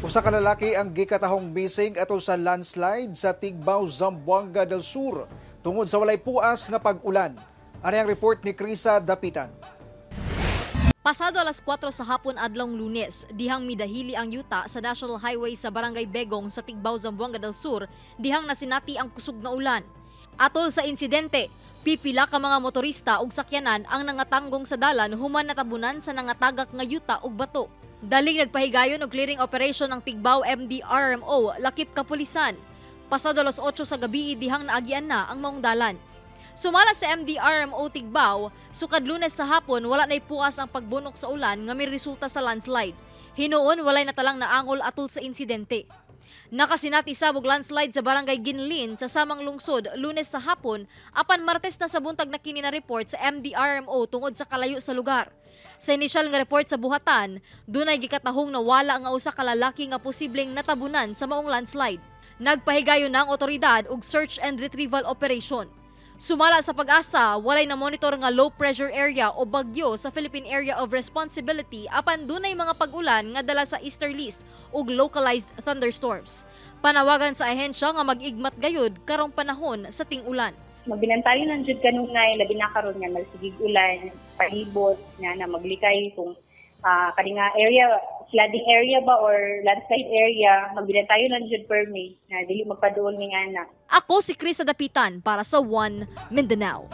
Usa ka lalaki ang gikatahong bisig atol sa landslide sa Tigbao, Zamboanga del Sur tungod sa walay puas nga pag-ulan. Ani ang report ni Krisa Dapitan. Pasado alas 4 sa hapon adlong Lunes, dihang midahili ang yuta sa National Highway sa Barangay Begong sa Tigbao, Zamboanga del Sur, dihang nasinati ang kusog nga ulan. Atol sa insidente, pipila ka mga motorista ug sakyanan ang nangatanggong sa dalan human natabunan sa nangatagak nga yuta ug bato. Daling nagpahigayon og clearing operation ang Tigbao MDRMO lakip kapulisan. Pasado alas 8 sa gabi, dihang naagian na ang maong dalan. Sumala sa MDRMO Tigbao, sukad Lunes sa hapon wala nay puas ang pagbunok sa ulan nga may resulta sa landslide. Hinuon walay natalang naangol atol sa insidente. Nakasinati sab og landslide sa Barangay Ginlin sa samang lungsod Lunes sa hapon, apan Martes na sa buntag na kini na report sa MDRMO tungod sa kalayo sa lugar. Sa inisyal nga report sa buhatan, dunay gikatahong nawala nga usa ka lalaki nga posibleng natabunan sa maong landslide. Nagpahigayon na ang otoridad og search and retrieval operation. Sumala sa PAGASA, walay na monitor nga low pressure area o bagyo sa Philippine Area of Responsibility, apan dunay mga pag-ulan nga dala sa easterlies ug localized thunderstorms. Panawagan sa ahensya nga mag-igmat gayud karong panahon sa ting-ulan. Magbinantayo lang jud kanunay, labi na karon nga magsigig ulan, palibot nga na maglikay kung kani nga area flooding area ba or landslide area, magbinantayo lang jud permi na dili magpaduol ning ana. Ako si Chris Adapitan para sa One Mindanao.